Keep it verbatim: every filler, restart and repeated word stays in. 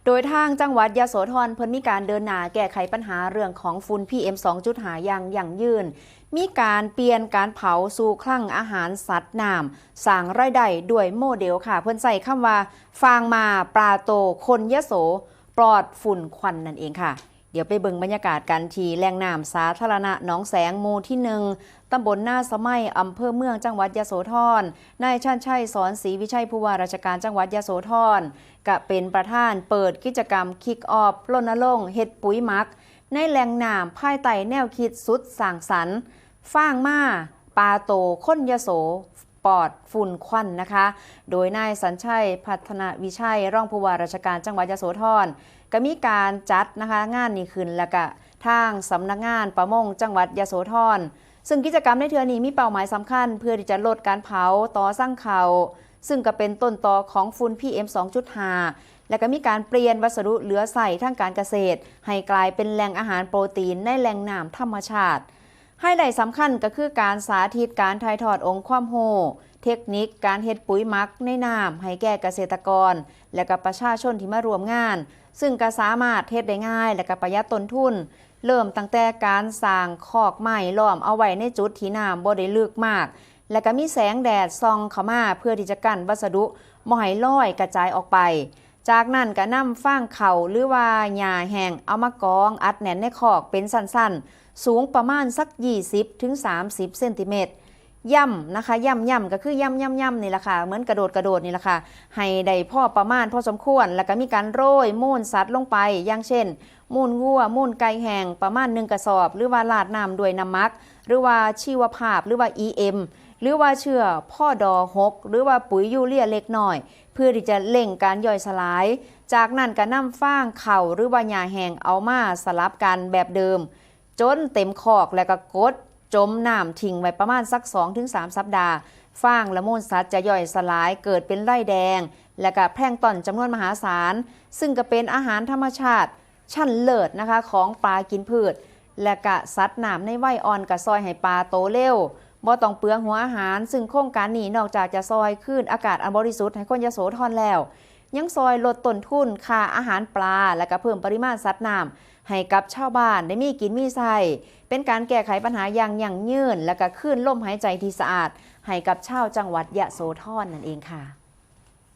โดยทางจังหวัดยโสธรเพิ่นมีการเดินหน้าแก้ไขปัญหาเรื่องของฝุ่น พีเอ็ม สองจุดห้า อย่างยั่งยืน มีการเปลี่ยนการเผาสู่คลังอาหารสัตว์น้ำ สร้างรายได้ด้วยโมเดลค่ะ เพิ่นใช้คำว่า ฟางมาปลาโตคนยโส ปลอดฝุ่นควันนั่นเองค่ะ เดี๋ยวไปเบิ่งบรรยากาศกันที่แหล่งน้ำสาธารณะหนองแสงหมู่ที่หนึ่ง ตำบลนาสะไม้ อำเภอเมือง จังหวัดยโสธร นายชันชัย สอนศรีวิชัย ผู้ว่าราชการจังหวัดยโสธร ก็เป็นประธานเปิดกิจกรรม Kick Off รณรงค์เฮ็ดปุ๋ยหมัก ในแหล่งน้ำภายใต้แนวคิดสุดสร้างสรรค์ ฟางมาปลาโตคนยโส ปลอดฝุ่นควันนะคะ โดยนายสัญชัย พัฒนวิชัย รองผู้ว่าราชการจังหวัดยโสธร ก็มีการจัดนะคะงานนี้ขึ้น แล้วก็ทางสำนักงานประมงจังหวัดยโสธร ซึ่งกิจกรรมในเทื่อนี้มีเป้าหมายสำคัญ เพื่อที่จะลดการเผาตอสั่งข้าว ซึ่งก็เป็นต้นตอของฝุ่น พีเอ็ม สองจุดห้า และก็มีการเปลี่ยนวัสดุเหลือใช้ทางการเกษตร ให้กลายเป็นแหล่งอาหารโปรตีนในแหล่งน้ำธรรมชาติ ไฮไลท์สำคัญก็คือการสาธิตการถ่ายทอดองค์ความรู้ เทคนิคการเฮ็ดปุ๋ยหมักในน้ำให้แก่เกษตรกร และก็ประชาชนที่มาร่วมงาน ซึ่งก็สามารถเฮ็ดได้ง่าย และก็ประหยัดต้นทุน เริ่มตั้งแต่การสร้างคอกไม้ล้อมเอาไว้ในจุดที่น้ำบ่ได้ลึกมาก และก็มีแสงแดดส่องเข้ามาเพื่อที่จะกันวัสดุบ่ให้ลอยกระจายออกไป จากนั้นก็นำฟางข้าวหรือว่าหญ้าแห้งเอามากองอัดแน่นในคอกเป็นชั้นๆ สูงประมาณสัก ยี่สิบถึงสามสิบเซนติเมตร ย่ำนะคะ ย่ำย่ำก็คือย่ำย่ำย่ำนี่แหละค่ะ เหมือนกระโดดกระโดดนี่แหละค่ะ ให้ได้พอประมาณพอสมควร แล้วก็มีการโรยมูลสัตว์ลงไป อย่างเช่น มูลวัว มูลไก่แห้งประมาณหนึ่งกระสอบ หรือว่าราดน้ำด้วยน้ำหมัก หรือว่าชีวภาพ หรือว่า อีเอ็ม หรือว่าเชื้อพอดอหก หรือว่าปุ๋ยยูเรียเล็กน้อย เพื่อที่จะเร่งการย่อยสลาย จากนั้นก็นำฟางข้าวหรือว่าหญ้าแห้งเอามาสลับกันแบบเดิม จนเต็มคอก แล้วก็กดจมน้ำทิ้งไว้ประมาณสัก สองถึงสาม สัปดาห์ ฟางและมูลสัตว์จะย่อยสลายเกิดเป็นไรแดง และก็แพลงก์ตอนจำนวนมหาศาล ซึ่งก็เป็นอาหารธรรมชาติชั้นเลิศนะคะ ของปลากินพืช และก็สัตว์น้ำในวัยอ่อน ก็ซอยให้ปลาโตเร็ว บ่ต้องเปลืองหัวอาหาร ซึ่งโครงการนี้นอกจากจะซอยคืนอากาศอันบริสุทธิ์ให้คนยโสธรแล้ว ยังซอยลดต้นทุนค่าอาหารปลา และก็เพิ่มปริมาณสัตว์น้ำให้กับชาวบ้านได้มีกินมีใช้ เป็นการแก้ไขปัญหาอย่างยั่งยืน และก็คืนลมหายใจที่สะอาดให้กับชาวจังหวัดยโสธรนั่นเองค่ะ